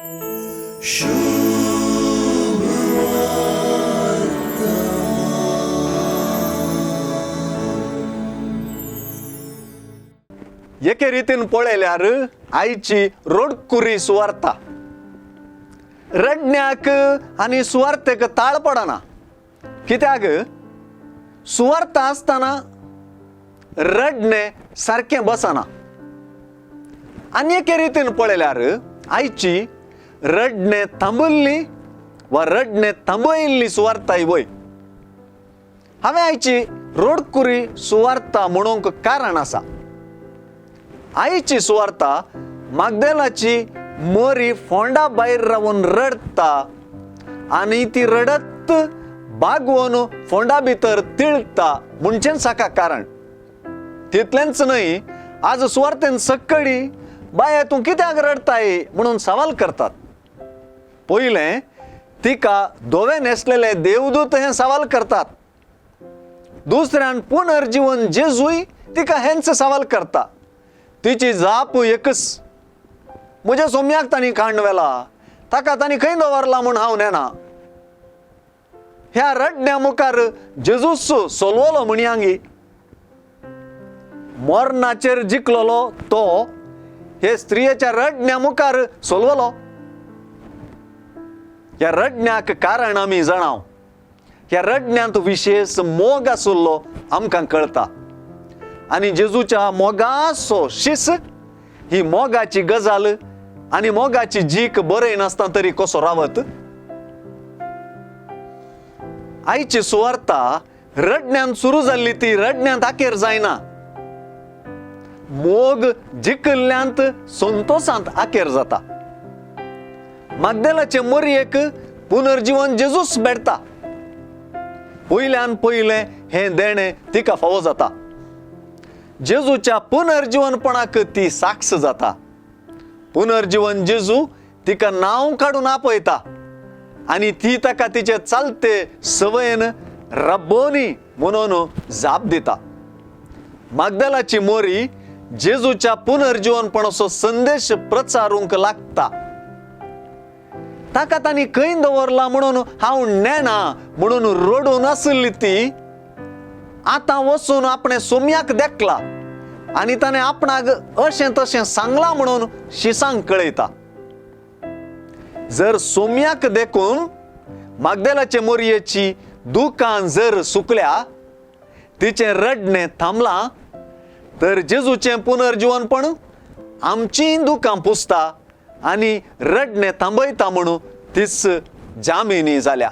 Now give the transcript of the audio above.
एके रितीन पळयल्यार आयची रोडकुरी सुवार्ता रडण्याक आनी सुवार्तेक ताळ पडना. कित्याक सुवार्ता आसतना रडणें सारकें बसना. आनी एके रितीन पळयल्यार आयची रडणें थांबल्ली वा रडणें थांबयल्ली सुवार्ताय वय. हांवें आयची रोडकुरी सुवार्ता म्हणूंक कारण आसा. आयची सुवार्ता मागदेलाची मोरी फोंडा भायर रावन रडटा आनी ती रडत बागवोन फोंडा भितर तिळटा म्हणचेंच हाका कारण. तितलेंच न्हय, आज सुवार्तेन सक्कडी बाये तूं कित्याक रडटाय म्हणून सवाल करतात. पयलें तिका धवे न्हेसलेले देवदूत हें सवाल करतात. दुसऱ्यान पुनर्जीवन जेजूय तिका हेंच सवाल करता. तिची जाप एकच, म्हज्या सोम्याक तांणी कांड व्हेला, ताका तांणी खंय दवरला म्हूण हांव नेना. ह्या रडण्या मुखार जेजूस सोलवलो म्हणयांगी. मरणाचेर जिखलोलो तो हे स्त्रियेच्या रडण्या मुखार सोलवलो. ह्या रडण्याक कारण आमी जाणाव. ह्या रडण्यांत विशेश मोग आशिल्लो आमकां कळटा. आनी जेजूच्या मोगाचो शिस ही मोगाची गजाल आनी मोगाची जीक बरय नासतना तरी कसो रावत. आयची सुवार्ता रडण्यांत सुरू जाल्ली ती रडण्यांत आखेर जायना. मोग जिखल्ल्यांत संतोशांत आखेर जाता. मागदेलाचे मोरयेक पुनर्जीवन जेजूस भेटता. पयल्यान पयलें हें देणें तिका फावो जाता. जेजूच्या पुनर्जीवनपणाक ती साक्ष जाता. पुनर्जीवन जेजू तिका नांव काडून आपयता आनी ती ताका तिचे चालते सवयेन रब्बोनी म्हणून जाप दिता. मागदेलाची मोरी जेजूच्या पुनर्जीवनपणाचो संदेश प्रचारूंक लागता. ताका तांणी खंय दवरला म्हणून हांव नेणा म्हणून रडून आशिल्ली ती आतां वचून आपणें सोम्याक देखला आनी ताणें आपणाक अशें तशें सांगलां म्हणून शिसांक कळयता. जर सोम्याक देखून मागदेलाचे मोरयेची दुकान जर सुकल्या, तिचें रडणें थांबलां, तर जेजूचें पुनर्जीवनपण आमचीं दुकां पुसता आनी रडणें थांबयता म्हणून तीच जामिनी जाल्या.